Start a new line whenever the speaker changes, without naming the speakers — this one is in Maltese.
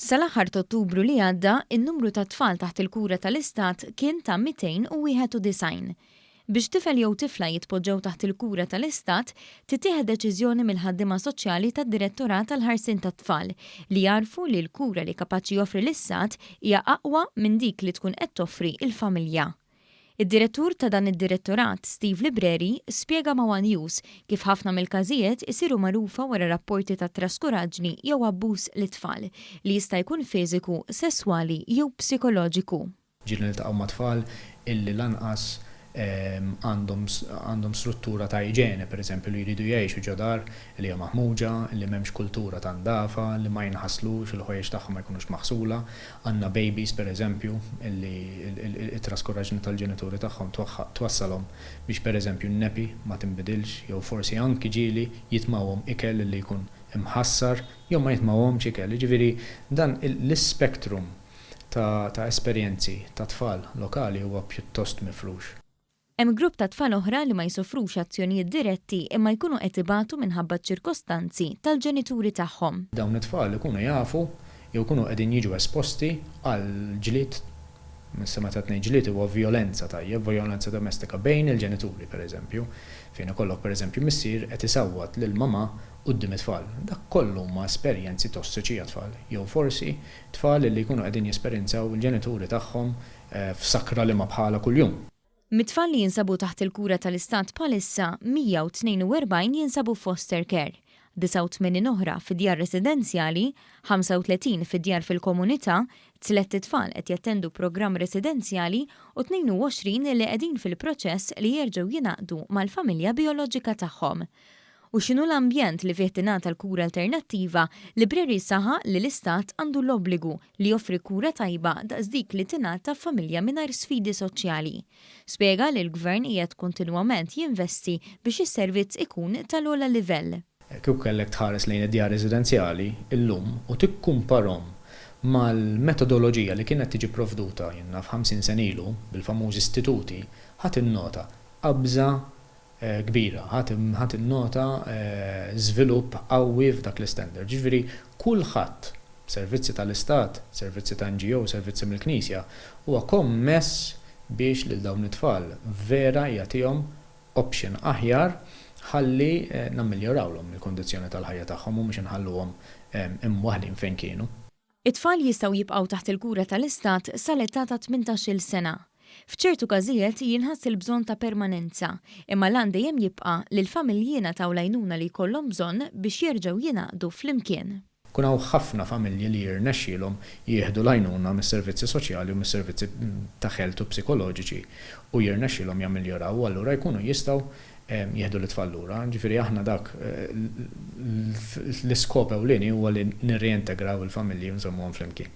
Sal-aħħar t'Ottubru li għadda, in-numru ta' tfal taħt il-kura tal-Istat kien ta' 291. Biex tifel jew tifla jitpoġġew taħt il-kura tal-Istat, tittieħed deċiżjoni mill-ħaddiema soċjali tad-Direttorat għall-Ħarsien tat-Tfal li jagħrfu li l-kura li kapaċi joffri l-Istat hija aqwa minn dik li tkun qed toffri l-familja. Id-Direttur ta' dan id-Direttorat, Steve Libreri, spjega ma' one News kif ħafna mill-każijiet isiru magħrufa wara rapporti ta' traskuraġni jew abbuż lit-tfal, li jista' jkun fiżiku, sesswali jew psikoloġiku.
Ġieli niltaqgħu ma' tfal illi lanqas għandhom għandhom struttura ta' iġene, pereżempju, li jridu jgħixu ġo dar li hija maħmuġa, li m'hemmx kultura ta' ndafa, li ma jinħaslux, il-ħwejjeġ tagħhom ma jkunux maħsula. Għandna babies, per eżempju, li t-traskuraġni tal-ġenituri tagħhom twassalhom biex, per eżempju, n-nappy ma tinbidilx jew forsi anki ġieli jitmgħuhom ikel li jkun imħassar jew ma jitmgħuhomx ikel. Jiġifieri dan l-ispektrum ta' esperjenzi ta' tfal lokali huwa pjuttost mifrux.
Hemm grupp ta' tfal oħra li ma jsofrux azzjonijiet diretti imma jkunu qed ibatu minħabba ċ-ċirkostanzi tal-ġenituri tagħhom.
Dawn it-tfal ikunu jafu jew ikunu qegħdin jiġu esposti għal ġlied, issa meta qed ngħid ġlied huwa vjolenza tajjeb, vjolenza domestika bejn il-ġenituri pereżempju, fejn ikollok pereżempju missier qed isawwat lil mamà quddiem it-tfal. Dak kollu huma esperjenzi tossiċi għat-tfal jew forsi tfal li jkunu qegħdin jesperjenzaw il-ġenituri tagħhom f'sakra li ma bħalha kuljum.
Mit-tfal li jinsabu taħt il-kura tal-Istat bħalissa, 142 jinsabu f'foster care, 89 oħra fi djar residenzjali, 35 fi djar fil-komunità, tlett itfal qed jattendu programm residenzjali u 22 li qegħdin fil-proċess li jerġgħu jingħaqdu mal-familja bijoloġika tagħhom. U x'inhu l-ambjent li fih tingħata l-kura alternattiva, Libreri saħaq li l-Istat għandu l-obbligu li joffri kura tajba daqs dik li tingħata f'familja mingħajr sfidi soċjali. Spjega li l-Gvern qiegħed kontinwament jinvesti biex is-servizz ikun tal-ogħla livell.
Kieku kellek tħares lejn id-djar residenzjali llum u tikkumparhom mal-metodoloġija li kienet tiġi pprovduta, jien naf, 50 sena ilu, bil-famużi istituti, ħa tinnota qabża kbira. Ħa tinnota żvilupp qawwi f'dak l-istandard. Jiġifieri kulħadd, servizzi tal-Istat, servizzi ta' NGO, servizzi mill-Knisja, huwa kommess biex lil dawn it-tfal vera jagħtihom option aħjar ħalli namiljorawlhom il-kundizzjoni tal-ħajja tagħhom u mhux inħalluhom imwaħħlin fejn kienu.
It-tfal jistgħu jibqgħu taħt il-kura tal-Istat sal-età ta' tmintax-il sena. F'ċertu każijiet jinħass il-bżonn ta' permanenza, imma l-għan dejjem jibqa' li l-familji jingħataw l-għajnuna li jkollhom bżonn biex jerġgħu jingħaqdu flimkien.
Ikun hawn ħafna familji li jirnexxielhom jieħdu l-għajnuna mis-servizzi soċjali u mis-servizzi ta' health u psikoloġiċi u jirnexxielhom jammiljoraw u allura jkunu jistgħu jieħdu lit-tfal lura. Ġifieri aħna dak l-iskop ewlieni huwa li nirriintegraw il-familji u nżommuhom flimkien.